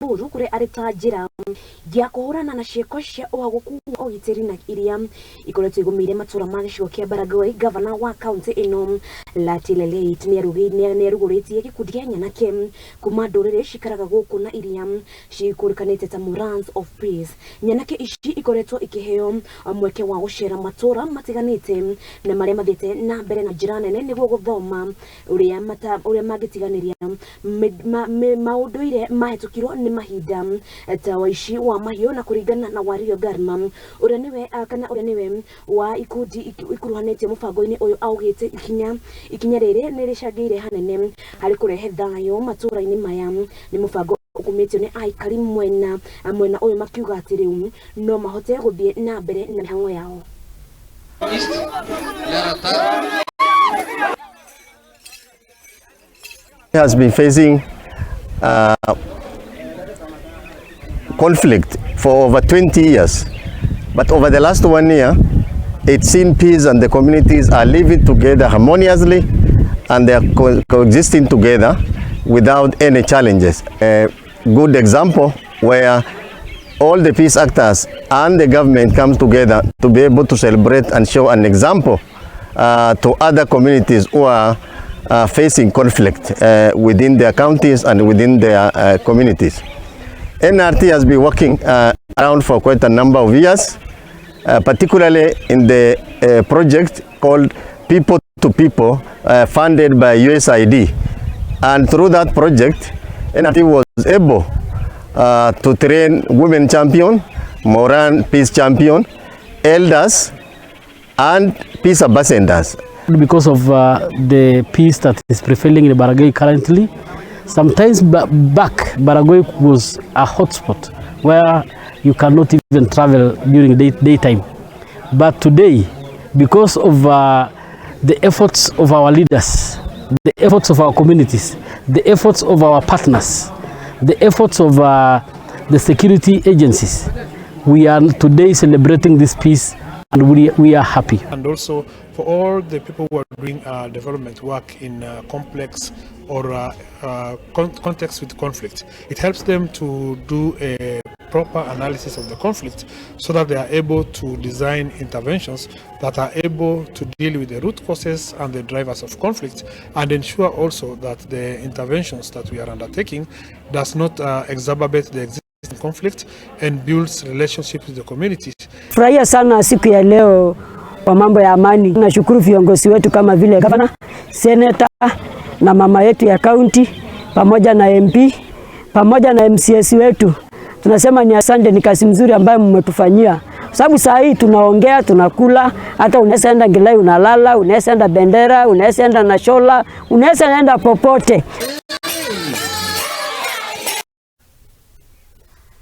Samburu kũrĩa arĩ ta njĩra ya kũhũrana na ciĩko cia ũhagũku wa ũgitĩri na iria ikoretwo igũmĩire matũra ma gĩcigo kĩa Baragoi. Gavana wa kaunti ĩno Lati Leleit nĩarugũrĩtie gĩkundi kĩa nyanake kuma ndũrĩrĩ cikaraga gũkũ na iria cikũrĩkanĩte ta Morans of Peace. Nyanake ici ikoretwo ikĩheo mweke wa gũcera matũra matiganĩte na marĩa mathiĩte na mbere na njĩra nene nĩguo gũthoma ũrĩa ũrĩa mangĩtiganĩria maũndũire mahĩtũkirwo nĩ mahinda ta waici wa mahiũ na kũringana na Wario Garma ũrĩa nĩwe kana ũrĩa nĩwe wa ikundi ikuruhanĩtio mũbango-inĩ ũyũ augĩte ikinya rĩrĩ nĩ rĩcangĩire hanene harĩ kũrehe thayũ matũra-inĩ maya. Nĩ mũbango ũkumĩtio nĩ aikari mwena ũyũ makiuga atĩ rĩu no mahote gũthiĩ na mbere na mĩhang'o yao. Has been facing conflict for over 20 years, but over the last 1 year, it's seen peace and the communities are living together harmoniously and they are coexisting together without any challenges. A good example where all the peace actors and the government come together to be able to celebrate and show an example to other communities who are facing conflict within their counties and within their communities. NRT has been working around for quite a number of years, particularly in the project called People to People, funded by USAID. And through that project, NRT was able to train women champion, Moran peace champion, elders, and peace ambassadors. Because of the peace that is prevailing in Baragoi currently, sometimes back Baragoi was a hotspot where you cannot even travel during daytime. But today, because of the efforts of our leaders, the efforts of our communities, the efforts of our partners, the efforts of the security agencies, we are today celebrating this peace and we are happy. And also for all the people who are doing development work in complex or context with conflict, it helps them to do a proper analysis of the conflict so that they are able to design interventions that are able to deal with the root causes and the drivers of conflict, and ensure also that the interventions that we are undertaking does not exacerbate the existing conflict and builds relationships with the communities. Furahia sana siku ya leo kwa mambo ya amani. Nashukuru viongozi wetu kama vile gavana, senator na mama yetu ya county pamoja na MP pamoja na MCS wetu. Tunasema ni asante, ni kazi mzuri ambayo mmetufanyia. Sababu saa hii tunaongea, tunakula, hata unaweza enda Ngilai unalala, unaweza enda Bendera, unaweza enda Nashola, unaweza enda popote.